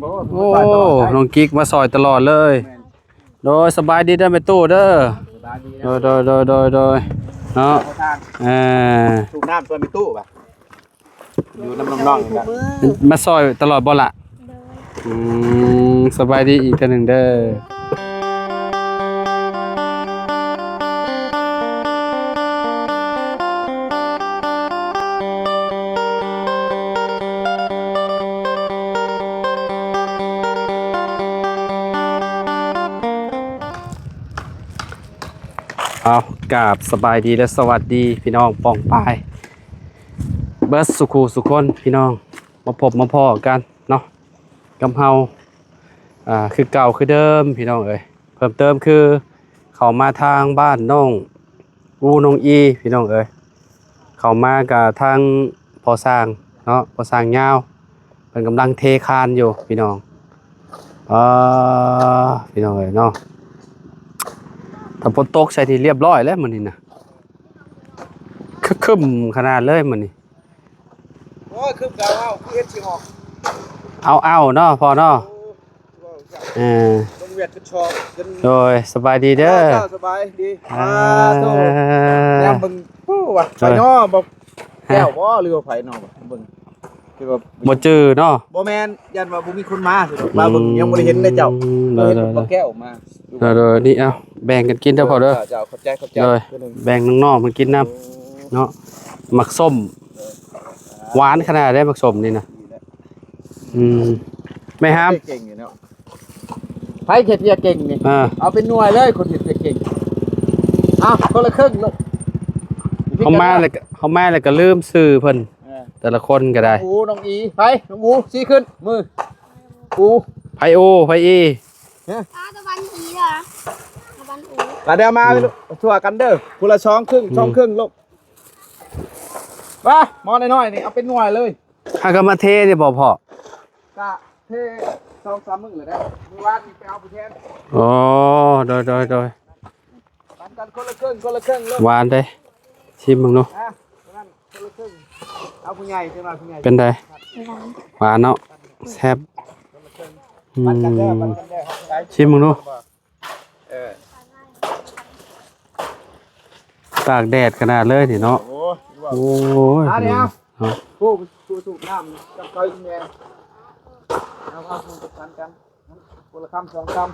ໂອ້ ນ້ອງກິກມາຊ່ອຍຕະຫຼອດເລີຍ. ໂດຍ ສະບາຍດີເດີແມ່ຕູ້ເດີ. ໂດຍ ໂດຍ ໂດຍ ໂດຍ ໂດຍ ເນາະ. ເອີ ສູບນ້ຳຊ່ວຍແມ່ຕູ້ບາດ ຢູ່ນຳນ້ອງໆ ມາຊ່ອຍຕະຫຼອດບໍ່ລະ? ໂດຍ ອືມ ສະບາຍດີອີກເທື່ອໜຶ່ງເດີ. ເອົາ ກາບສະບາຍດີ ແລະ ສະຫວັດດີພີ່ນ້ອງປ້ອງປາຍເບິດສູ່ຄູ່ສູ່ຄົນ ພີ່ນ້ອງ ມາພົບມາພໍ້ກັນເນາະ ກັບເຮົາ ອ່າ ຄືເກົ່າຄືເດີມ ພີ່ນ້ອງເອີຍ. ເພີ່ມເຕີມຄືເຂົ້າມາທາງບ້ານນ້ອງອູ ນ້ອງອີ ພີ່ນ້ອງເອີຍ. ເຂົ້າມາກະທາງພໍ່ຊ່າງເນາະ ພໍ່ຊ່າງຍາວ ເພິ່ນກຳລັງເທຄານຢູ່ພີ່ນ້ອງ. ອ່າ ພີ່ນ້ອງເອີຍເນາະ ຖ້າຝົນຕົກໃສ່ນີ້ລຽບຮ້ອຍແລ້ວມື້ນີ້ນະ ຄຶມຂະໜາດເລີຍມື້ນີ້. ໂອ້ຍ ຄືເກົ່າ ເອົາ ຄືເຮັດຊິອອກ ເອົາໆ ເນາະພໍ່ເນາະ. ເອີ ເບິ່ງວຽກຂຶ້ນຊອກ ໂດຍ ສະບາຍດີເດີ ເຈົ້າ ສະບາຍດີ. ອ່າ ອ່າ ໂຕ ແນມເບິ່ງ ໂອ້ ວ່າ ໂດຍ ໃຜນໍ ບໍ່ ແກ້ວບໍ່ ຫຼືວ່າໃຜນໍ ເບິ່ງ ຄືວ່າບໍ່ຈື່ເນາະ. ບໍ່ແມ່ນ ຢ້ານວ່າບໍ່ມີຄົນມາ ວ່າເບິ່ງ ອືມ ຍັງບໍ່ໄດ້ເຫັນເດ້ເຈົ້າ. ໂດຍ ໂດຍ ບໍ່ແກ້ວມາ. ໂດຍ ໂດຍ ນີ້ ເອົາ ແບ່ງກັນກິນເດີພໍ່ເດີ. ເຈົ້າ ຂອບໃຈ ຂອບໃຈ. ໂດຍ ເພິ່ນ ແບ່ງນ້ອງໆ ມາກິນນຳ ໂອ້ ເນາະ. ໝາກສົ້ມ ເອີ ຫວານຂະໜາດໃດໝາກສົ້ມນີ້ນະ. ນີ້ແຫຼະ ອືມ ແມ່ຫາມ ເກັ່ງຢູ່ເນາະ ໃຜເຮັດວຽກເກັ່ງນີ້. ເອີ ເອົາເປັນໜ່ວຍເລີຍ ຄົນເຮັດວຽກເກັ່ງ. ເອົາ ຄົນລະເຄິ່ງລູກ ເຮົາມາແລ້ວກະ ເຮົາມາແລ້ວກະລືມຊື່ເພິ່ນ ເອີ ແຕ່ລະຄົນກະໄດ້. ໂອ້ ນ້ອງອີ ໄປ ນ້ອງອູ ຊີ້ຂຶ້ນມື ອູ ໄຜອູ ໄຜອີ ຮະ ຕາຕະວັນອີເດີ ຕາຕະວັນອູ ມາເດີ ມາ ອືມ ທົ່ວກັນເດີ ຄົນລະສອງເຄິ່ງ ອືມ ສອງເຄິ່ງລູກ. ມາ ໝໍນ້ອຍໆ ນີ້ເອົາເປັນໜ່ວຍເລີຍ. ຫາກະມາເທນີ້ບໍ່ພໍ່? ກະເທສອງສາມມື້ແລ້ວ ມື້ວານນີ້ໄປເອົາຜູ້ແທນ. ອໍ ໂດຍ ໂດຍ ໂດຍ ປັນກັນຄົນລະເຄິ່ງ ຄົນລະເຄິ່ງເລີຍ. ຫວານເດ້ ຊີມເບິ່ງດູ. ອ່ະ ຄົນລະເຄິ່ງ ເອົາຜູ້ໃຫຍ່ ເປັນວ່າຜູ້ໃຫຍ່ ເປັນໃດ? ຫວານ ຫວານເນາະ ແຊບ. ຄົນລະເຄິ່ງ ອືມ ປັນກັນເດີ ປັນກັນເດີ ຊີມເບິ່ງດູ. ເອີ ຕາກແດດຂະໜາດເລີຍນີ້ເນາະ. ໂອ້ຍ ໂອ້ຍ ອ່າ ດຽວ ເນາະ ຜູ້ ຜູ້ສູບນ້ຳກັບເຂົາອີກແດ່ ເອົາ ເອົາ ເອົາ ກັນ ຄົນລະຄຳສອງຄຳ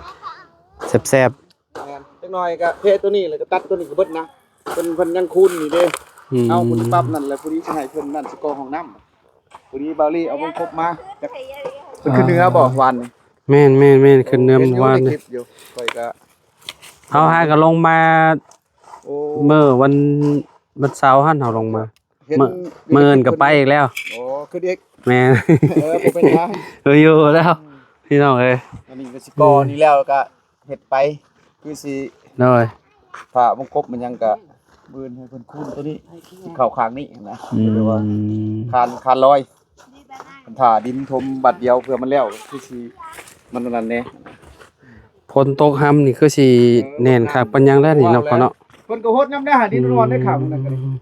ແຊບໆ. ແມ່ນ ຈັກໜ່ອຍກະເທໂຕນີ້ ແລ້ວກະຕັດໂຕນີ້ກະເບິດນະ. ເພິ່ນ ເພິ່ນຍັງຄູນນີ້ເດ້. ອືມ ເອົາຜູ້ນີ້ປັບນັ້ນ ແລ້ວຜູ້ນີ້ຊິໃຫ້ເພິ່ນນັ້ນ ຊິກໍ່ຫ້ອງນ້ຳ. ພໍດີບ່າວລີເອົາວົງກົບມາ ຈັກ ເພິ່ນຂຶ້ນເໜືອບໍ່ວານນີ້? ແມ່ນໆໆ ຂຶ້ນເໜືອ ເຫັນຢູ່ ວານນີ້ ໃນຄລິບຢູ່ ຂ້ອຍກະ ເຮົາຫາກະລົງມາ ໂອ້ ມື້ວັນ ວັນເສົາຫັ້ນເຮົາລົງມາ ເຫັນ ມື້ ມື້ອື່ນກະໄປອີກແລ້ວ. ໂອ້ ຂຶ້ນອີກ. ແມ່ນ ເອີ ບໍ່ເປັນຫຍັງ ເອີ ຢູ່ແລ້ວ ອືມ ພີ່ນ້ອງເອີຍ. ອັນນີ້ກະຊິກໍ່ນີ້ແລ້ວກະ ເຮັດໄປ ຄືຊິ ໂດຍ ຜ້າວົງກົບມັນຫຍັງກະ ມື້ອື່ນໃຫ້ເພິ່ນຄູນໂຕນີ້ ຊິເຂົ້າຂ້າງນີ້ຫັ້ນນະ. ອືມ ຫຼືວ່າຄານ ຄານລອຍ ຄັນຖ້າດິນຖົມບາດດຽວເພື່ອມັນແລ້ວ ຄືຊິ ມັນອັນນັ້ນແດ່. ຝົນຕົກຮຳນີ້ຄືຊິ ເອີ ແໜ້ນຄັກປານຫຍັງແລ້ວນີ້ເນາະພໍ່ເນາະ. ເພິ່ນກະຫົດນຳໄດ້ຫາ ດິນອ່ອນໄດ້ຂາວນັ້ນກະ ອືມ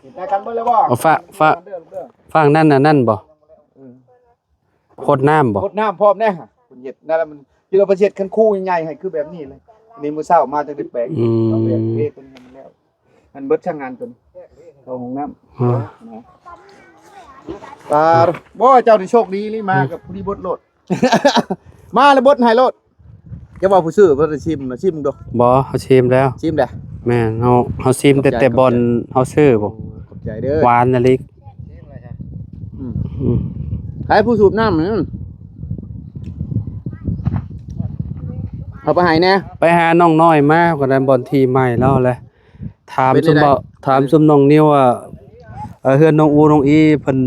ເຮັດໄດ້ກັນເບິດແລ້ວບໍ່? ເອົາ ຟາ ຟາ ເດີ ເດີ ຟາກນັ້ນອັນນັ້ນບໍ່? ເອີ ຫົດນ້ຳບໍ່? ຫົດນ້ຳພ້ອມແດ່ ເພິ່ນເຮັດນັ້ນລະ ມັນ ເວລາເພິ່ນເຮັດຄັນຄູໃຫຍ່ໃຫ້ຄືແບບນີ້ເລີຍ. ນີ້ມື້ເຊົ້າມາຈັ່ງໄດ້ແປງ ອືມ ເອົາແບບເທໂຕນີ້ໃຫ້ມັນແລ້ວ. ມັນເບິດຊ່າງງານໂຕນີ້ ເຂົ້າຫ້ອງນ້ຳ ອືມ ນະ. ຕາ ບໍ່ ເຈົ້ານີ້ໂຊກດີອີ່ຫຼີ ມາ ອືມ ກັບຜູ້ດີບົດໂລດ ມາແລ້ວບົດໃຫ້ໂລດ. ຢ່າເວົ້າຜູ້ຊື້ ບໍ່ໄດ້ຊີມນະ ຊີມເບິ່ງດູ. ບໍ່ ເຮົາຊີມແລ້ວ ຊີມແລ້ວ. ແມ່ນ ເຮົາ ເຮົາຊີມແຕ່ ຂອບໃຈ ແຕ່ບ່ອນ ຂອບໃຈ ເຮົາຊື້ພຸ້ນ. ໂອ້ ຂອບໃຈເດີ ຫວານອີ່ຫຼີ. ອືມ ອືມ ໃຜຜູ້ສູບນ້ຳນັ້ນ ເອົາໄປໃຫ້ແດ່. ໄປຫານ້ອງນ້ອຍມາ ກະໄດ້ບ່ອນທີ່ໃໝ່ແລ້ວແຫຼະ. ຖາມ ເປັນ ຊຸມ ໃດ ເບົາ ຖາມ ເອີ ຊຸມນ້ອງນິວວ່າ ເອີ ເຮືອນນ້ອງອູ ນ້ອງອີ ເພິ່ນ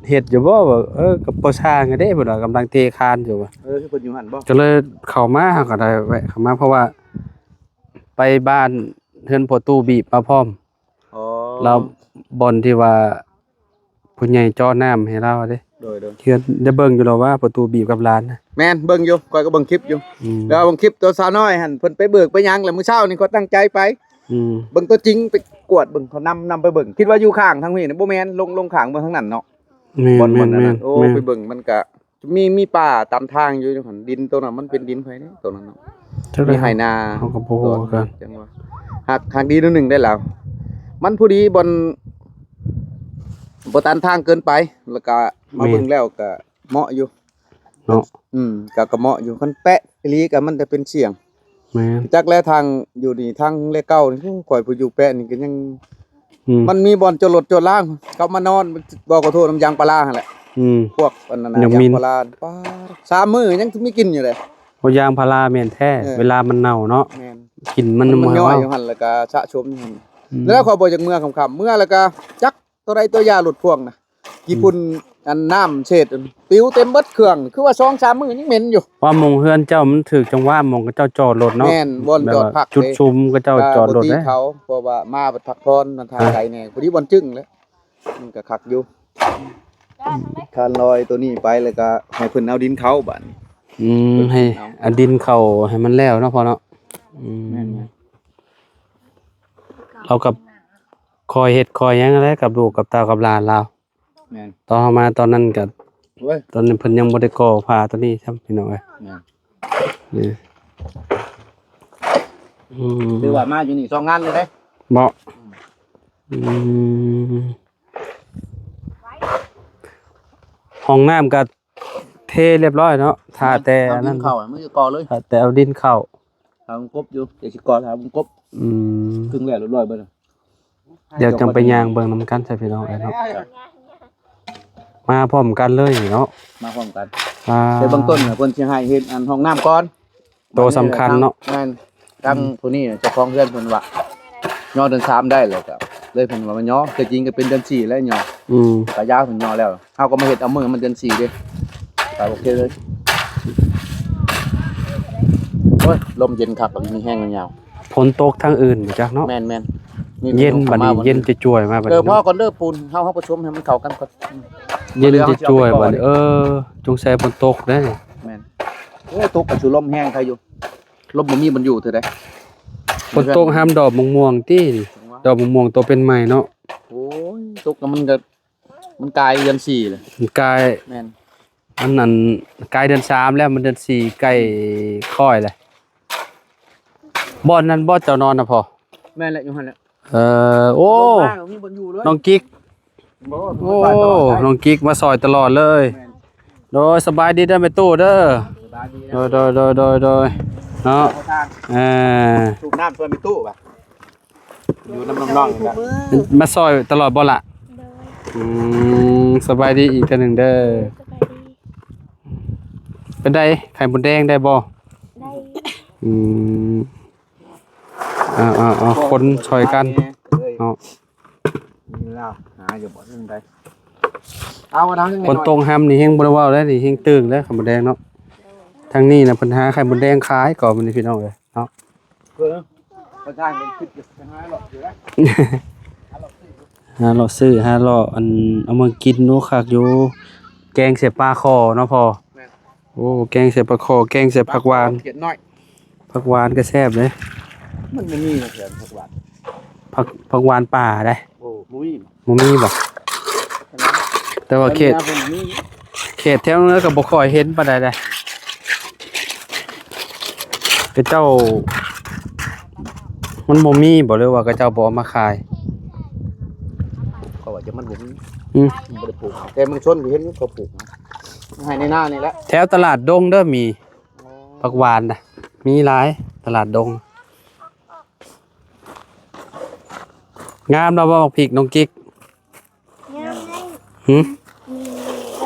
ເຮັດຢູ່ບໍ່? ວ່າ ເອີ ກະບໍ່ຊ່າງເດ້ ເພິ່ນວ່າກຳລັງເທຄານຢູ່ວ່າ. ເອີ ເພິ່ນຢູ່ຫັ້ນບໍ່? ກະເລີຍເຂົ້າມາ ເຮົາກະໄດ້ແວະເຂົ້າມາ ເພາະວ່າໄປບ້ານເຮືອນພໍ່ຕູ້ບີບມາພ້ອມ. ອໍ ແລ້ວບ່ອນທີ່ວ່າຜູ້ໃຫຍ່ເຈາະນ້ຳໃຫ້ລາວເດ້. ໂດຍ ໂດຍ ເຮືອນ ໄດ້ເບິ່ງຢູ່ແລ້ວວ່າ ພໍ່ຕູ້ບີບກັບຫຼານນະ. ແມ່ນ ເບິ່ງຢູ່ ຂ້ອຍກະເບິ່ງຄລິບຢູ່. ອືມ ແລ້ວເບິ່ງຄລິບໂຕສາວນ້ອຍຫັ້ນ ເພິ່ນໄປເບີກໄປຫຍັງ ແລ້ວມື້ເຊົ້ານີ້ຂ້ອຍຕັ້ງໃຈໄປ. ອືມ ເບິ່ງຕົວຈິງ ໄປກວດເບິ່ງ ເຂົານຳ ນຳໄປເບິ່ງ ຄິດວ່າຢູ່ຂ້າງທາງນີ້ນະ ບໍ່ແມ່ນ ລົງ ລົງຂ້າງເບິ່ງທາງນັ້ນເນາະ. ແມ່ນ ບ່ອນ ແມ່ນ ນັ້ນ ແມ່ນ ໂອ້ ແມ່ນ ໄປເບິ່ງມັນກະ ມີ ມີປ່າຕາມທາງຢູ່ຫັ້ນ ດິນໂຕນັ້ນມັນເປັນດິນໃຜເດ້ໂຕນັ້ນເນາະ ຈັກ ມີໄຮ່ນາ ເຮົາກໍບໍ່ຮູ້ຄືກັນ ຈັງວ່າ ຫາກ ຫາກດີໜ້ອຍໜຶ່ງໄດ້ລາວ ມັນພໍດີບ່ອນ ບໍ່ຕັນທາງເກີນໄປ ແລ້ວກໍມາເບິ່ງແລ້ວກໍເໝາະຢູ່ເນາະ ອືມ ກໍ ກໍເໝາະຢູ່ ຄັນແປະອີ່ຫຼີກໍມັນຈະເປັນສ່ຽງ ແມ່ນ ຈັກແລ້ວທາງຢູ່ນີ້ ທາງແລເກົ່ານີ້ ໂອ້ ຂ້ອຍຜູ້ຢູ່ແປະນີ້ກໍຍັງ ອືມ ມັນມີບ່ອນຈອດລົດຈອດລາ ເຂົາມານອນ ບໍ່ ຂໍໂທດ ນຳຢາງພາລາຫັ້ນແຫຼະ ອືມ ພວກອັນນັ້ນນະ ຍັງມີ ຢາງພາລາ ປາດ ສາມມື້ຍັງມີກິນຢູ່ເດ້ ໂອ້ ຢາງພາລາແມ່ນແທ້ ເອີ ເວລາມັນເນົ່າເນາະ ແມ່ນ ກິນມັນ ມັນ ມັນ ມັນຍ້ອຍຢູ່ຫັ້ນ ແລ້ວກໍສະສົມຢູ່ຫັ້ນ ອືມ ແລ້ວຂ້ອຍບໍ່ຢາກເມືອຄຳໆ ເມືອແລ້ວກໍຈັກ ຕົວໃດຕົວຢາລົດພວງນະ ຂີ້ຝຸ່ນ ອືມ ອັນນ້ຳເສດປິວເຕັມເບິດເຄື່ອງ ຄືວ່າສອງສາມມື້ຍັງເໝັນຢູ່ ວ່າໝ່ອງເຮືອນເຈົ້າມັນຖືກຈັງຫວະ ໝ່ອງເຂົາເຈົ້າຈອດລົດເນາະ ແມ່ນ ບ່ອນຈອດພັກ ແບບວ່າຈຸດຊຸມເຂົາເຈົ້າຈອດລົດເດ້ ເຂົາ ເພາະວ່າມາພັກຜ່ອນທາງ ອ່າ ໄກແດ່ ພໍດີບ່ອນຈຶ້ງແຫຼະ ມັນກໍຄັກຢູ່ ຄານລອຍໂຕນີ້ໄປ ແລ້ວກໍໃຫ້ເພິ່ນເອົາດິນເຂົ້າບາດນີ້ ອືມ ໃຫ້ເອົາ ເອົາດິນເຂົ້າໃຫ້ມັນແລ້ວເນາະພໍ່ເນາະ ອືມ ແມ່ນໆ ລາວກໍ ຄອຍເຮັດຄອຍຫຍັງແຫຼະກັບລູກກັບເຕົ້າກັບຫຼານລາວ ແມ່ນ ຕອນເຮົາມາຕອນນັ້ນກໍ ໂອ້ຍ ຕອນນັ້ນເພິ່ນຍັງບໍ່ໄດ້ກໍ່ຝາຕົວນີ້ຊ້ຳ ພີ່ນ້ອງເອີຍ ແມ່ນ ນີ້ ອືມ ຖືວ່າມາຢູ່ນີ້ສອງງານເລີຍເດ້ ເບາະ ອືມ ຫ້ອງນ້ຳກໍເທຮຽບຮ້ອຍເນາະ ຖ້າແຕ່ ເອົາດິນເຂົ້າ ອັນນັ້ນ ມື້ກ່ອນເລີຍ ຖ້າແຕ່ເອົາດິນເຂົ້າ ຖ້າມັນກົບຢູ່ ດຽວຊິກໍ່ ຖ້າມັນກົບ ອືມ ຄຶ່ງແລ້ວຮຽບຮ້ອຍເບິດ ດຽວຈັ່ງໄປຍ່າງເບິ່ງນຳກັນຊະ ພີ່ນ້ອງເອີຍເນາະ ມາພ້ອມກັນເລີຍນີ້ເນາະ ມາພ້ອມກັນ ອ່າ ແຕ່ເບື້ອງຕົ້ນເພິ່ນຊິໃຫ້ເຮັດອັນຫ້ອງນ້ຳກ່ອນ ໂຕສຳຄັນເນາະ ແມ່ນ ທາງ ອືມ ຜູ້ນີ້ເຈົ້າຂອງເຮືອນເພິ່ນວ່າຍໍເດືອນສາມໄດ້ ແລ້ວກໍເລີຍເພິ່ນວ່າມາຍໍ ແຕ່ຈິງກໍເປັນເດືອນສີ່ແລ້ວຍໍ ອືມ ກະຢາເພິ່ນຍໍແລ້ວ ເຮົາກໍມາເຮັດເອົາມື້ມັນເດືອນສີ່ເດ້ ກໍໂອເຄເລີຍ ໂອ້ຍ ລົມເຢັນຄັກ ມີແຮງຍາວ ຝົນຕົກທາງອື່ນບໍ່ຈັກເນາະ ແມ່ນໆ ມີ ເຢັນບັດນີ້ ເຢັນຈະຈວຍມາບັດນີ້ ເອີ ພໍກ່ອນເດີ ປູນເຮົາ ເຮົາປະຊຸມໃຫ້ມັນເຂົ້າກັນກ່ອນ ເຢັນຈະຈວຍບັດນີ້ ເອີ ສົງໄສຝົນຕົກເດ້ ແມ່ນ ໂອ້ ຕົກກໍຊິລົມແຮງໃຄຢູ່ ລົມບໍ່ມີບ່ອນຢູ່ເທື່ອໃດ ຝົນຕົກຫ້າມດອກມະມ່ວງຕິ ດອກມະມ່ວງໂຕເປັນໃໝ່ເນາະ ໂອ້ຍ ຕົກແລ້ວມັນກໍ ມັນກາຍເດືອນສີ່ເລີຍ ມັນກາຍ ແມ່ນ ອັນນັ້ນກາຍເດືອນສາມແລ້ວ ມັນເດືອນສີ່ໃກ້ຄ້ອຍແລ້ວ ບ່ອນນັ້ນບໍ່ເຈົ້ານອນນະພໍ່ ແມ່ນແຫຼະ ຢູ່ຫັ້ນແຫຼະ ເອີ ໂອ້ ລົງມາກໍມີບ່ອນຢູ່ເລີຍ ນ້ອງກິກ ໂອ້ ນ້ອງກິກມາຊ່ອຍຕະຫຼອດເລີຍ ແມ່ນ ໂດຍ ສະບາຍດີເດີແມ່ຕູ້ເດີ ສະບາຍດີເດີ ໂດຍ ໂດຍ ໂດຍ ໂດຍ ເນາະ ເອີ ສູບນ້ຳຊ່ວຍແມ່ຕູ້ບາດ ຢູ່ນຳນ້ອງໆນີ້ລະ ມາຊ່ອຍຕະຫຼອດບໍ່ລະ ໂດຍ ອືມ ສະບາຍດີອີກເທື່ອໜຶ່ງເດີ ສະບາຍດີ ເປັນໃດ ໄຂ່ມົດແດງໄດ້ບໍ່ ໄດ້ ອືມ ເອົາໆໆ ຄົນຊ່ອຍກັນເນາະ ມີລາວຫາຢູ່ບໍ່ ເລື່ອງໃດ ເອົາທາງນີ້ ຝົນຕົກຫ້ຳນີ້ແຮງບໍ່ໄດ້ເວົ້າແລ້ວນີ້ ແຮງຕຶງແລ້ວໄຂ່ມົດແດງເນາະ ທາງນີ້ນະເພິ່ນຫາໄຂ່ມົດແດງຂາຍກໍມື້ນີ້ ພີ່ນ້ອງເອີຍ ເນາະ ເອີ ປະທານເພິ່ນຄິດຢູ່ ຫາເລາະຢູ່ນະ ຫາເລາະຊື້ ຫາເລາະຊື້ ຫາເລາະ ອັນ ເອົາມາກິນ ໂອ້ ຄັກຢູ່ ແກງໃສ່ປາຄໍ່ເນາະພໍ່ ແມ່ນ ໂອ້ ແກງໃສ່ປາຄໍ່ ແກງໃສ່ຜັກຫວານ ຜັກເຂດນ້ອຍ ຜັກຫວານກໍແຊບເດ້ ມັນບໍ່ມີນະແຖວຜັກຫວານ ຜັກ ຜັກຫວານປ່າເດ້ ໂອ້ ບໍ່ມີ ບໍ່ມີບໍ່ ແຕ່ວ່າເຂດ ແຖວເໜືອເພິ່ນມີ ເຂດແຖວເໜືອກໍບໍ່ຄ່ອຍເຫັນປານໃດເດ້ ເຂົາເຈົ້າ ມັນບໍ່ມີບໍ່ ຫຼືວ່າເຂົາເຈົ້າບໍ່ເອົາມາຂາຍ ເຂົາວ່າຈະມັນບໍ່ມີ ອືມ ບໍ່ໄດ້ປູກ ແຕ່ເມືອງຊົນເຫັນເຂົາປູກ ໃຫ້ໃນນານີ້ແຫຼະ ແຖວຕະຫຼາດດົງເດີ ມີ ອໍ ຜັກຫວານນະ ມີຫຼາຍ ຕະຫຼາດດົງ ງາມແລ້ວບໍ່ ໝາກພິກນ້ອງກິກ ງາມແລ້ວ ຫຶ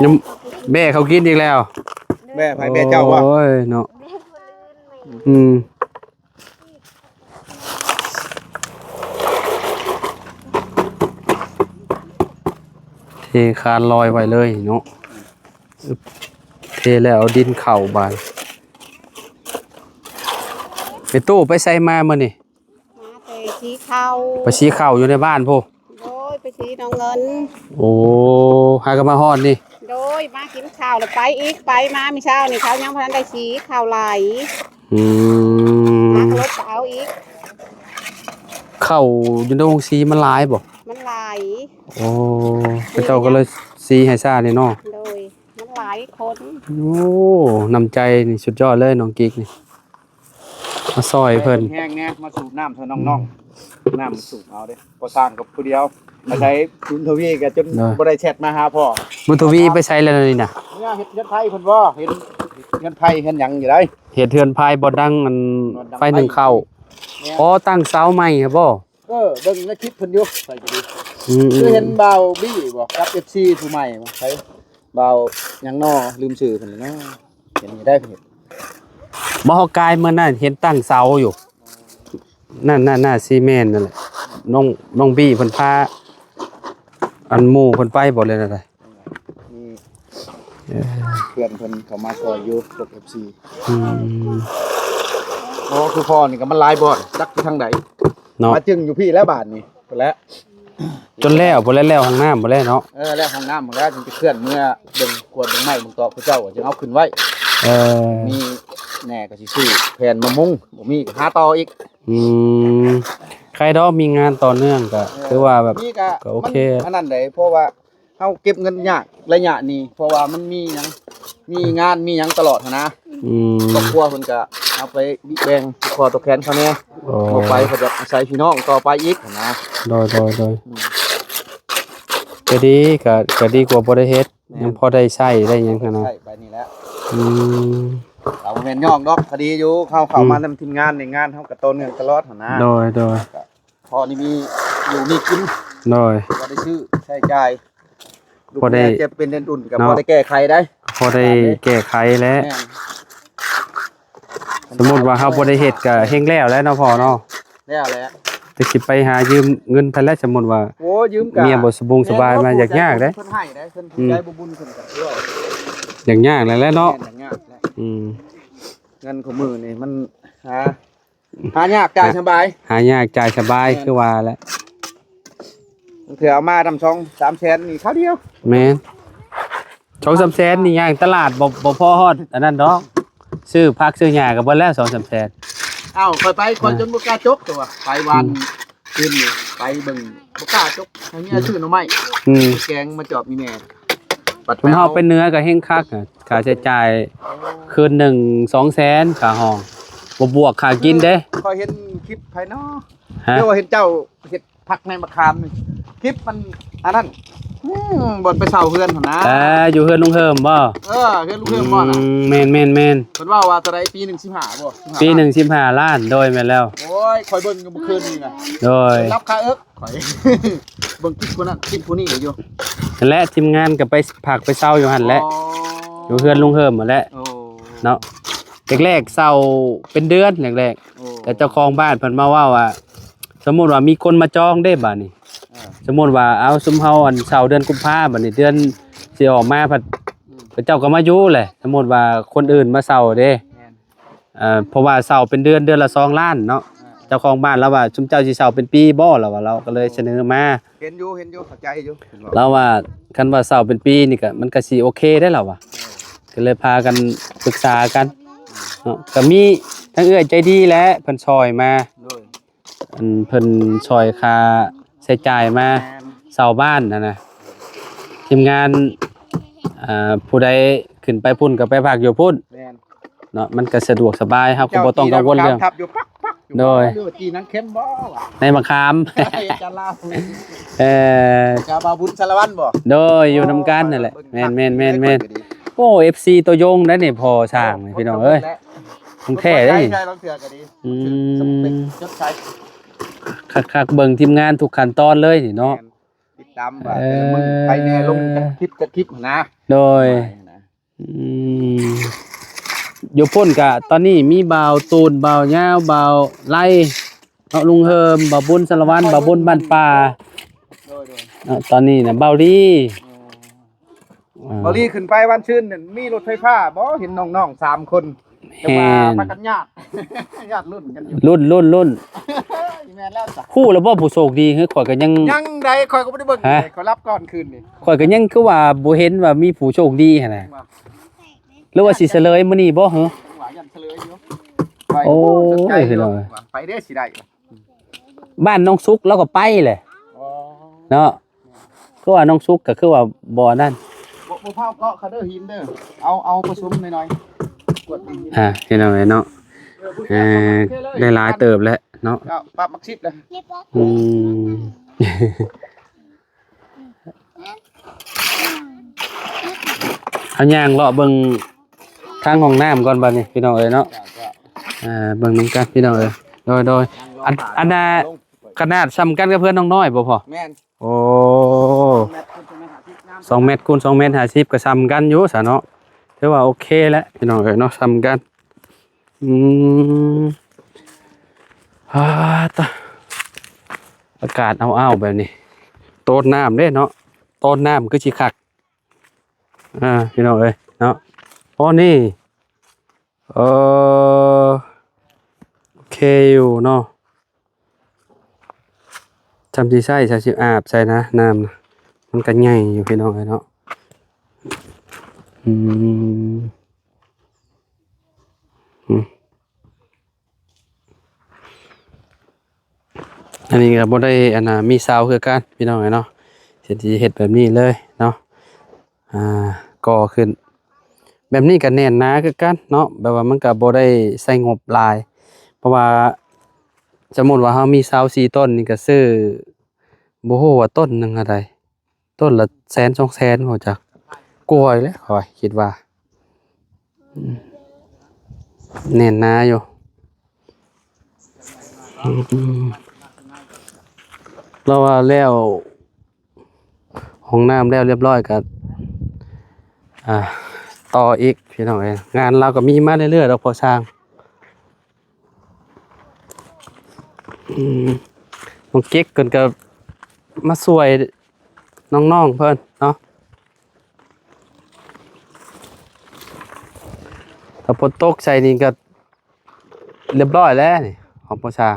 ຍັງແບ້ເຂົາກິນອີກແລ້ວ ແບ້ໃຜ ແບ້ເຈົ້າບໍ່ ໂອ້ຍເນາະ ແບ້ຜູ້ອື່ນແມ່ ອືມ ເທຄານລອຍໄວ້ເລີຍເນາະ ເທແລ້ວເອົາດິນເຂົ້າບາດ ໄປຕູ້ໄປໃສມາມື້ນີ້ ມາແຕ່ສີເຂົ້າ ໄປສີເຂົ້າຢູ່ໃນບ້ານພຸ້ນ ໂດຍ ໄປສີໜອງເງິນ ໂອ້ ຫາກໍມາຮອດນີ້ ໂດຍ ມາກິນເຂົ້າແລ້ວໄປອີກ ໄປມາມື້ເຊົ້ານີ້ ເຂົາຍັງບໍ່ທັນໄດ້ສີເຂົ້າຫຼາຍ ອືມ ມາກໍລົດໄປເອົາອີກ ເຂົ້າຢູ່ໃນໂຮງສີມັນຫຼາຍບໍ່ ມັນຫຼາຍ ໂອ້ ເຂົາເຈົ້າກໍເລີຍສີໃຫ້ຊ້ານີ້ເນາະ ໂດຍ ຫຼາຍຄົນ. ໂອ້ ນ້ຳໃຈນີ້ສຸດຍອດເລີຍ ນ້ອງກິກນີ້ ມາຊ່ອຍເພິ່ນ. ແຮງແດ່ ມາສູບນ້ຳໃຫ້ນ້ອງໆ ນ້ຳສູບເອົາເດ້. ພໍສ້າງກັບຜູ້ດຽວ ອາໄສບຸນທະວີກໍຈົນ ເອີ ບໍ່ໄດ້ແຊັດມາຫາພໍ່. ບຸນທະວີໄປໃສແລ້ວນີ້ນະ? ເມືອເຮັດເຮືອນໄຜ່ເພິ່ນບໍ່ ເຫັນເຮືອນໄຜ່ເຮືອນຫຍັງຢູ່ໃດ໋. ເຮັດເຮືອນໄຜ່ບໍ່ດັງອັນ ບໍ່ດັງໄຟໜຶ້ງເຂົ້າ. ແມ່ນ. ອໍ ຕັ້ງເສົາໃໝ່ຫັ້ນບໍ່? ເອີ ເບິ່ງໃນຄລິບເພິ່ນຢູ່ ຂ້ອຍກໍດີ. ອືມ ຄືເຫັນບ່າວບີບໍ່ ກັບເອັຟຊີຜູ້ໃໝ່ບໍ່ ໃສ ບ່າວຫຍັງນໍ ລືມຊື່ເພິ່ນແລ້ວນະ. ເຫັນຢູ່ໄດ໋ ເພິ່ນເຮັດ ບໍ່ ເຮົາກາຍມື້ນັ້ນເຫັນຕັ້ງເສົາຢູ່ ນັ້ນໆໆ ຊິແມ່ນນັ້ນແຫຼະ. ນ້ອງ ນ້ອງບີເພິ່ນພາ ອັນ ໝູ່ເພິ່ນໄປບໍ່ ຫຼືແນວໃດ? ມີ ເອີ ເພື່ອນເພິ່ນເຂົ້າມາຊ່ອຍຢູ່ ພວກເອັຟຊີ. ອືມ ໂອ້ ຄືພໍ່ນີ້ກໍມັນຫຼາຍບ່ອນ ຈັກຢູ່ທາງໃດເນາະ. ມາຈຶ່ງຢູ່ພີ້ແລ້ວບາດນີ້ ພຸ້ນແຫຼະ ຈົນແລ້ວ ພຸ້ນແຫຼະ ແລ້ວຫ້ອງນ້ຳພຸ້ນແຫຼະເນາະ. ເອີ ແລ້ວຫ້ອງນ້ຳພຸ້ນແຫຼະ ຈຶ່ງຈະເຄື່ອນເມືອ ເບິ່ງກວດເບິ່ງໄມ້ເບິ່ງຕອກ ເຂົາເຈົ້າຈຶ່ງເອົາຂຶ້ນໄວ້. ເອີ ມີແດ່ກໍຊິຊື້ແຜ່ນມາມຸງ ບໍ່ມີກໍຫາຕໍ່ອີກ. ອືມ ໃຄດອກ ມີງານຕໍ່ເນື່ອງກໍ ເອີ ຖືວ່າແບບ ມີກໍ ກໍໂອເຄ ມັນອັນນັ້ນໃດ໋ ເພາະວ່າ ເຮົາເກັບເງິນຍາກໄລຍະນີ້ ເພາະວ່າມັນມີຫຍັງ ມີງານມີຫຍັງຕະຫຼອດຫັ້ນນະ. ອືມ ຄອບຄົວເພິ່ນກະເອົາໄປແບ່ງຕໍ່ຄອບຕໍ່ແຂນເຂົາແດ່. ອໍ ບໍ່ໄປເຂົາຈະອາໄສພີ່ນ້ອງຕໍ່ໄປອີກຫັ້ນນະ. ໂດຍ ໂດຍ ໂດຍ ອືມ ກໍດີ ກໍ ກໍດີກວ່າບໍ່ໄດ້ເຮັດ. ແມ່ນ. ຍັງພໍໄດ້ໃຊ້ໄດ້ຫຍັງຫັ້ນນະ ໃຊ້ໄປນີ້ແຫຼະ. ອືມ ເຮົາບໍ່ແມ່ນຍ້ອງດອກ ກໍດີຢູ່ ເຮົາເຂົ້າ ອືມ ມານຳທີມງານນີ້ ງານເຮົາກໍຕໍ່ເນື່ອງຕະຫຼອດຫັ້ນນະ. ໂດຍ ໂດຍ ກໍ ພໍໄດ້ມີຢູ່ມີກິນ. ໂດຍ ພໍໄດ້ຊື້ໃຊ້ຈ່າຍ ລູກ ພໍໄດ້ ເມຍເຈັບເປັນເປັນອຸ່ນກໍ ເນາະ ພໍໄດ້ແກ້ໄຂໄດ້ ພໍໄດ້ແກ້ໄຂແຫຼະ. ແມ່ນ. ສົມມຸດວ່າເຮົາບໍ່ໄດ້ເຮັດກໍແຮ່ງແລ້ວແຫຼະເນາະພໍ່ເນາະ. ແລ້ວແຫຼະ ແຕ່ຊິໄປຫາຢືມເງິນໃຜແຫຼະ ສົມມຸດວ່າ ໂອ້ ຢືມກໍ ເມຍບໍ່ສະບົງສະບາຍມາ ແມ່ນ ຢາກຍາກເດ້. ເພິ່ນໃຫ້ໄດ້ ເພິ່ນ ອືມ ໃຈບໍ່ບຸນເພິ່ນກໍ ຢາກຍາກແຫຼະເນາະ. ແມ່ນ ຢາກຍາກແຫຼະ. ອືມ ເງິນຄູ່ມື້ນີ້ມັນຫາ ຫາຍາກຈ່າຍສະບາຍ ຫາຍາກຈ່າຍສະບາຍ. ແມ່ນ. ຄືວ່າແຫຼະ ບາງເທື່ອເອົາມານຳສອງສາມແສນນີ້ຄາວດຽວ. ແມ່ນ ສອງສາມແສນນີ້ຍ່າງຕະຫຼາດບໍ່ ບໍ່ພໍຮອດອັນນັ້ນດອກ ຊື້ຜັກຊື້ຫຍ້າກໍເບິດແລ້ວສອງສາມແສນ. ອ້າວ ຂ້ອຍໄປ ຂ້ອຍ ອ່າ ຈົນບໍ່ກ້າຈົກ ຕົວະ ໄປວານ ອືມ ຄືນນີ້ ໄປເບິ່ງ ບໍ່ກ້າຈົກ ໃຫ້ເມຍ ອືມ ຊື້ໜໍ່ໄມ້ ອືມ ແກງມາຈອບອີ່ແມ່. ບັດ ຄົນເຮົາໄປເໜືອກໍແຮ່ງຄັກ ຄ່າໃຊ້ຈ່າຍ ໂອ້ ຄືນໜຶ່ງສອງແສນຄ່າຫ້ອງ ບໍ່ບວກຄ່າກິນເດ້. ຂ້ອຍເຫັນຄລິບໃຜນໍ ຮະ ແຕ່ວ່າເຫັນເຈົ້າເຮັດຜັກໃນມະຂາມນີ້ ຄລິບມັນອັນນັ້ນ ອືມ ບ່ອນໄປເຊົ່າເຮືອນຫັ້ນນະ. ເອີ ຢູ່ເຮືອນລຸງເຮີມບໍ່? ເອີ ເຮືອນລຸງເຮີມບໍ່ນະ? ອືມ ແມ່ນໆໆ ເພິ່ນເວົ້າວ່າເທົ່າໃດ ປີໜຶ່ງສິບຫ້າບໍ່? ສິບຫ້າ ປີໜຶ່ງສິບຫ້າລ້ານ. ໂດຍ ແມ່ນແລ້ວ. ໂອ້ຍ ຂ້ອຍເບິ່ງຢູ່ມື້ຄືນນີ້ນະ. ໂດຍ ເພິ່ນລັບຄາເອິກ ຂ້ອຍເບິ່ງຄລິບຜູ້ນັ້ນຄລິບຜູ້ນີ້ຢູ່. ນັ້ນແຫຼະ ທີມງານກໍໄປພັກໄປເຊົາຢູ່ຫັ້ນແຫຼະ ອໍ ຢູ່ເຮືອນລຸງເຮີມຫັ້ນແຫຼະ. ໂອ້ ເນາະ ແລກໆເຊົ່າເປັນເດືອນແລກໆ. ໂອ້ ແຕ່ເຈົ້າຂອງບ້ານເພິ່ນມາເວົ້າວ່າ ສົມມຸດວ່າມີຄົນມາຈອງເດ້ບາດນີ້ ເອີ ສົມມຸດວ່າ ເອົາ ຊຸມເຮົາ ອັນ ເຊົ່າເດືອນກຸມພາ ບາດນີ້ເດືອນຊິອອກມາ ພັດ ອືມ ເຂົາເຈົ້າກໍມາຢູ່ແຫຼະ. ສົມມຸດວ່າຄົນອື່ນມາເຊົ່າເດ້ ແມ່ນ ເອີ ເພາະວ່າເຊົ່າເປັນເດືອນ ເດືອນລະສອງລ້ານເນາະ. ເອີ ເຈົ້າຂອງບ້ານລາວວ່າ ຊຸມເຈົ້າຊິເຊົ່າເປັນປີບໍ່? ລາວວ່າ ລາວກໍເລີຍສະເໜີມາ. ເຫັນຢູ່ ເຫັນຢູ່ ເຂົ້າໃຈຢູ່ ລາວວ່າ ຄັນວ່າເຊົ່າເປັນປີນີ້ກໍ ມັນກໍຊິໂອເຄໄດ໋ລາວວ່າ. ເອີ ກໍເລີຍພາກັນປຶກສາກັນເນາະ. ກໍມີທັງເອື້ອຍໃຈດີແຫຼະ ເພິ່ນຊ່ອຍມາ ໂດຍ ອັນເພິ່ນຊ່ອຍຄ່າໃຊ້ຈ່າຍມາ ແມ່ນ ເຊົ່າບ້ານຫັ້ນນະ. ທີມງານ ອ່າ ຜູ້ໃດຂຶ້ນໄປພຸ້ນກໍໄປພັກຢູ່ພຸ້ນ ແມ່ນ ເນາະ ມັນກໍສະດວກສະບາຍ ເຮົາກໍບໍ່ຕ້ອງກັງວົນເລື່ອງ ໂດຍ ຕີໜັງເຂັມບໍ່ວະ ໃນມະຂາມ ຈານລາວ ເອີ ກະບ່າວບຸນສາລະວັນບໍ່? ໂດຍ ຢູ່ນຳກັນຫັ້ນແຫຼະ. ແມ່ນໆໆໆ ໂອ້ ເອັຟຊີ ຕັວຍົງໄດ໋ນີ້ ພໍ່ຊ່າງນີ້ ພີ່ນ້ອງເອີຍ ຂອງແທ້ເດ້ນີ້. ອືມ ຄັກໆ ເບິ່ງທີມງານທຸກຂັ້ນຕອນເລີຍນີ້ເນາະ. ແມ່ນ ຕິດຕາມວ່າ ເອີ ແຕ່ລະມື້ໃຜແດ່ລົງຈັກຄລິບຈັກຄລິບຫັ້ນນະ. ໂດຍ ອືມ ຢູ່ພຸ້ນກະຕອນນີ້ມີບ່າວຕູນ ບ່າວຍາວ ບ່າວໄລ ເນາະ ລຸງເຮີມ ບ່າວບຸນສາລະວັນ ບ່າວບຸນບ້ານປ່າ. ໂດຍໆ ເນາະ ຕອນນີ້ນະ ບ່າວລີ ເອີ ອ່າ ບ່າວລີຂຶ້ນໄປວັນຊືນນັ້ນ ມີລົດໄຟຟ້າບໍ່? ເຫັນນ້ອງໆສາມຄົນ ແມ່ນ ແຕ່ວ່າພາກັນຍາດ ຍາດລຸ້ນກັນຢູ່ ລຸ້ນ ລຸ້ນ ລຸ້ນ. ແມ່ນແລ້ວຈ້ະ ຮູ້ແລ້ວບໍ່ຜູ້ໂຊກດີ? ເຮີ ຂ້ອຍກໍຍັງ ຍັງໃດ ຂ້ອຍກໍບໍ່ໄດ້ເບິ່ງ ຮະ ຂ້ອຍຫຼັບກ່ອນຄືນນີ້ ຂ້ອຍກໍຍັງຄືວ່າບໍ່ເຫັນວ່າມີຜູ້ໂຊກດີຫັ້ນນະ ວ່າ ຫຼືວ່າຊິສະເຫຼີຍມື້ນີ້ບໍ່ເຮີ? ວ່າຍັງສະເຫຼີຍຢູ່ ໂອ້ ໂອ້ຍ ໄປເດ້ຊິໄດ້ ບ້ານນ້ອງສຸກລາວກໍໄປແຫຼະ ອໍ ເນາະ. ຄືວ່ານ້ອງສຸກກໍຄືວ່າບໍ່ອັນນັ້ນ ບໍ່ ບໍ່ພາວເກາະເຂົາເດີຫີນເດີ ເອົາ ເອົາປະສົມໜ້ອຍໆ ກວດດິນ. ອ່າ ພີ່ນ້ອງເອີຍເນາະ ເອີ ໄດ້ຫຼາຍເຕີບແລ້ວເນາະ ເຈົ້າ ປັບໝາກສິບແລ້ວ. ອືມ ເຮົາຍ່າງເລາະເບິ່ງທາງຫ້ອງນ້ຳກ່ອນບັດນີ້ ພີ່ນ້ອງເອີຍເນາະ. ອ່າ ເບິ່ງນຳກັນ ພີ່ນ້ອງເອີຍ. ໂດຍ ໂດຍ ອັນ ອັນນ່າ ຂະໜາດສ່ຳກັນກັບເຮືອນນ້ອງນ້ອຍບໍ່ພໍ່? ແມ່ນ. ໂອ້ ສອງແມັດຄູນສອງແມັດຫ້າສິບ ກໍສ່ຳກັນຢູ່ຊະເນາະ ຖືວ່າໂອເຄແຫຼະ ພີ່ນ້ອງເອີຍເນາະ ສ່ຳກັນ. ອືມ ອາຕະ ອາກາດອ້າວໆ ແບບນີ້ ໂຕດນ້ຳເດ້ເນາະ ໂຕດນ້ຳຄືຊິຄັກ ອ່າ ພີ່ນ້ອງເອີຍເນາະ. ໂອ້ ນີ້ ເອີ ໂອເຄຢູ່ເນາະ ຊ່ຳຊິໃຊ້ ຊ່ຳຊິອາບໃສ່ນະ ນ້ຳນະ ມັນກໍໃຫຍ່ຢູ່ ພີ່ນ້ອງເອີຍເນາະ. ອືມ ອືມ ອັນນີ້ກໍບໍ່ໄດ້ ອັນນ່າ ມີເສົາຄືກັນ ພີ່ນ້ອງເອີຍເນາະ ເຮັດ ຊິເຮັດແບບນີ້ເລີຍເນາະ. ອ່າ ກໍ່ຂຶ້ນ ແບບນີ້ກໍແໜ້ນໜາຄືກັນເນາະ ແບບວ່າມັນກໍບໍ່ໄດ້ໃຊ້ງົບຫຼາຍ ເພາະວ່າສົມມຸດວ່າເຮົາມີເສົາສີ່ຕົ້ນນີ້ ກໍຊື້ ບໍ່ຮູ້ວ່າຕົ້ນໜຶ່ງເທົ່າໃດ ຕົ້ນລະແສນສອງແສນ ບໍ່ຈັກ ກວ່າແຫຼະ ຂ້ອຍຄິດວ່າ ອືມ ແໜ້ນໜາຢູ່. ອືມ ລາວວ່າແລ້ວ ຫ້ອງນ້ຳແລ້ວລຽບຮ້ອຍກໍ ອ່າ ຕໍ່ອີກ ພີ່ນ້ອງເອີຍ. ງານລາວກໍມີມາເລື້ອຍໆ ດອກ ພໍ່ຊ່າງ. ອືມ ນ້ອງກິກເພິ່ນກໍມາຊ່ວຍນ້ອງໆເພິ່ນເນາະ. ຖ້າຝົນຕົກໃສ່ນີ້ກໍ ລຽບຮ້ອຍແລ້ວນີ້ ຂອງພໍ່ຊ່າງ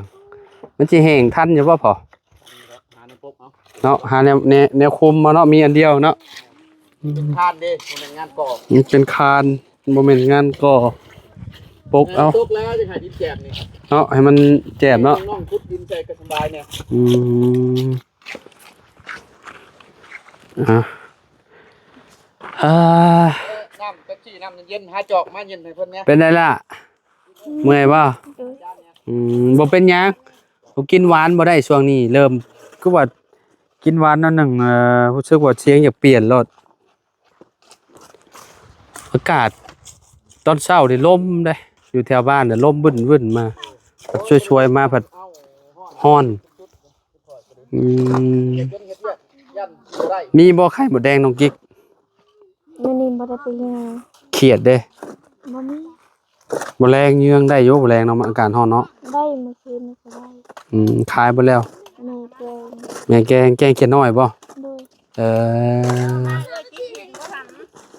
ມັນຊິແຫ້ງທັນຢູ່ບໍ່ພໍ່? ຫາແນວປົກເອົາ ເນາະ ຫາແນວ ແນວ ແນວຄຸມເອົາເນາະ ມີອັນດຽວເນາະ. ເປັນຄານເດ້ ບໍ່ແມ່ນງານກໍ່ ມັນເປັນຄານ ບໍ່ແມ່ນງານກໍ່ ປົກເອົາ ຕົກແລ້ວຈະໃຫ້ດິນແຈບນີ້ ເນາະ ໃຫ້ມັນແຈບເນາະ ນ້ອງຂຸດດິນໃສ່ກໍສະບາຍແດ່. ອືມ ອ່າ ອ່າ ນ້ຳເປັບຊີ ນ້ຳເຢັນ ຫາຈອກມາເຢັນໃຫ້ເພິ່ນແດ່. ເປັນໄດລະ? ເມື່ອຍບໍ່? ໂດຍ. ອືມ ບໍ່ເປັນຫຍັງ ບໍ່ກິນຫວານບໍ່ໄດ້ ຊ່ວງນີ້ເລີ່ມ ຄືວ່າກິນຫວານໜ້ອຍໜຶ່ງ ເອີ ຮູ້ສຶກວ່າສຽງຢາກປ່ຽນໂລດ. ອາກາດຕອນເຊົ້ານີ້ລົມເດ້ ຢູ່ແຖວບ້ານນະ ລົມວຶ້ນໆ ມາ ພັດຊ່ວຍໆ ມາ ພັດຮ້ອນ. ອືມ ມີບໍ່ໄຂ່ມົດແດງ ນ້ອງກິກ? ມື້ນີ້ບໍ່ໄດ້ໄປເຮືອນ. ຄຽດເດ້. ບໍ່ມີ. ບໍ່ແລງເຍືອງໄດ້ຢູ່ ບໍ່ແລງເນາະ ອາກາດຮ້ອນເນາະ. ໄດ້ ມື້ຄືນນີ້ກໍໄດ້. ອືມ ຂາຍເບິດແລ້ວ. ແມ່ແກງ. ແມ່ແກງ ແກງຂຽດນ້ອຍບໍ່? ໂດຍ. ເອີ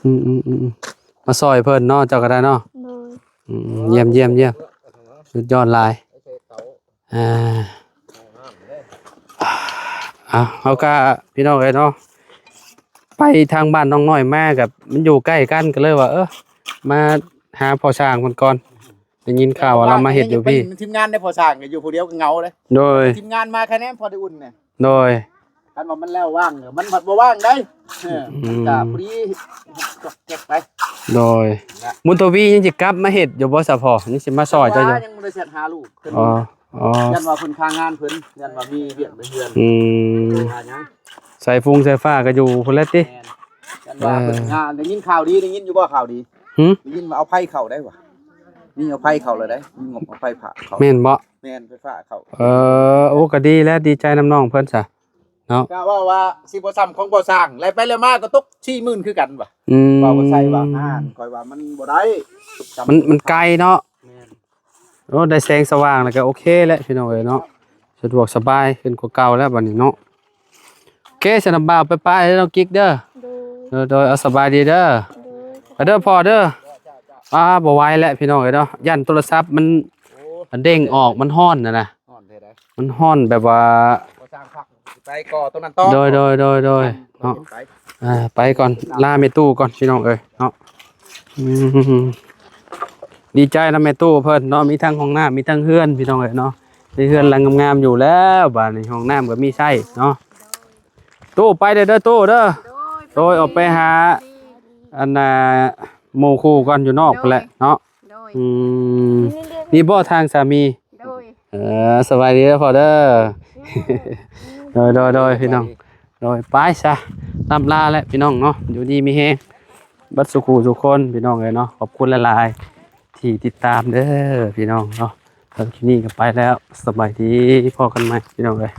ອືມໆໆ ມາຊ່ອຍເພິ່ນເນາະ ເຈົ້າກໍໄດ້ເນາະ. ໂດຍ. ອືມ ຢ້ຽມໆໆ ສຸດຍອດຫຼາຍ. ອ່າ ເອົາ ເຮົາກະ ພີ່ນ້ອງເອີຍເນາະ ໄປທາງບ້ານນ້ອງນ້ອຍມາ ກະມັນຢູ່ໃກ້ກັນ ກະເລີຍວ່າ ເອີ ມາຫາພໍ່ຊ່າງເພິ່ນກ່ອນ ໄດ້ຍິນຂ່າວວ່າລາວມາເຮັດຢູ່ພີ້. ທີມງານໄດ້ພໍ່ຊ່າງ ຢູ່ຜູ້ດຽວກໍເຫງົາເດ້. ໂດຍ. ທີມງານມາຄະແນນພໍໄດ້ອຸ່ນແດ່. ໂດຍ. ຄັນວ່າມັນແລ້ວວ່າງ ມັນພັດບໍ່ວ່າງໄດ໋. ເອີ ອືມ ມັນກະພໍດີ ຈອກແຈກໄປ. ໂດຍ. ບຸນທະວີຍັງຊິກັບມາເຮັດຢູ່ບໍ່ສະພໍ? ຍັງຊິມາຊ່ອຍເຈົ້າຢູ່? ຍັງບໍ່ໄດ້ແຊັດຫາລູກເພິ່ນ. ອໍ ອໍ ຢ້ານວ່າເພິ່ນຄາງານເພິ່ນ ຢ້ານວ່າມີວຽກໃນເຮືອນ. ອືມ ໂທຫາຫຍັງ? ສາຍຟຸງສາຍຟ້າກໍຢູ່ພຸ້ນແຫຼະຕິ? ແມ່ນ. ຢ້ານວ່າເພິ່ນ ອ່າ ໄດ້ຍິນຂ່າວດີ ໄດ້ຍິນຢູ່ບໍ່ຂ່າວດີ? ຫື? ໄດ້ຍິນວ່າເອົາໄຟເຂົ້າໄດ໋ຫວາ? ມີເອົາໄຟເຂົ້າແລ້ວໄດ໋ ມີງົບເອົາໄຟຟ້າເຂົ້າ. ແມ່ນບໍ່? ແມ່ນ ໄຟຟ້າເຂົ້າ. ເອີ ໂອ້ ກໍດີແລ້ວ ດີໃຈນຳນ້ອງເພິ່ນຊະ. ເນາະ ກະເວົ້າວ່າຊິບໍ່ຊ່ຳຂອງບໍ່ສ້າງ ແລ້ວໄປແລ້ວມາກໍຕົກສີ່ໝື່ນຄືກັນວ່າ. ອືມ ວ່າບໍ່ໃສ່ວ່າ ອ່າ ຂ້ອຍວ່າມັນບໍ່ໄດ້ ມັນ ມັນໄກເນາະ. ແມ່ນ. ໂອ້ ໄດ້ແສງສະຫວ່າງແລ້ວກໍໂອເຄແຫຼະ ພີ່ນ້ອງເອີຍເນາະ ສະດວກສະບາຍຂຶ້ນກວ່າເກົ່າແລ້ວບັດນີ້ເນາະ. ໂອເຄ ຊັ້ນນະ ບ່າວໄປໆ ເດີ ນ້ອງກິກເດີ. ໂດຍ ໂດຍ ເອົາ ສະບາຍດີເດີ. ໂດຍ ໄປເດີພໍ່ເດີ. ອ່າ ບໍ່ໄຫວແລ້ວ ພີ່ນ້ອງເອີຍເນາະ ຢ້ານໂທລະສັບມັນ ໂອ້ ເດ້ງອອກ ມັນຮ້ອນນະນະ. ຮ້ອນແທ້ໃດ໋ ມັນຮ້ອນແບບວ່າ ບໍ່ສ້າງພັກ ໄປກໍ່ຕົວນັ້ນຕໍ່. ໂດຍ ໂດຍ ໂດຍ ໂດຍ ເນາະ. ໄປ ອ່າ ໄປກ່ອນ ລາແມ່ຕູ້ກ່ອນ ພີ່ນ້ອງເອີຍເນາະ. ອືມ ດີໃຈນຳແມ່ຕູ້ເພິ່ນເນາະ ມີທັງຫ້ອງນ້ຳ ມີທັງເຮືອນ ພີ່ນ້ອງເອີຍເນາະ. ມີເຮືອນຫຼັງງາມໆຢູ່ແລ້ວ ບາດນີ້ຫ້ອງນ້ຳກໍມີໃຊ້ເນາະ. ຕູ້ ໄປເດີ ເດີຕູ້ເດີ. ໂດຍ ອອກໄປຫາ ອັນນ່າ ໝູ່ຄູ່ກັນຢູ່ນອກພຸ້ນແຫຼະເນາະ. ໂດຍ ອືມ ນີ້ບໍ່ທາງສາມີ? ໂດຍ ເອີ ສະບາຍດີເດີພໍ່ເດີ. ໂດຍ ໂດຍ ໂດຍ ພີ່ນ້ອງ ໂດຍ ໄປຊະ ລ່ຳລາແຫຼະພີ່ນ້ອງເນາະ. ຢູ່ດີມີແຮງເບິດສູ່ຄູ່ສູ່ຄົນພີ່ນ້ອງເອີຍເນາະ. ຂອບຄຸນຫຼາຍໆທີ່ຕິດຕາມເດີພີ່ນ້ອງເນາະ. ສຳລັບຄລິບນີ້ກໍໄປແລ້ວ ສະບາຍດີ ພໍ້ກັນໃໝ່ພີ່ນ້ອງເອີຍ.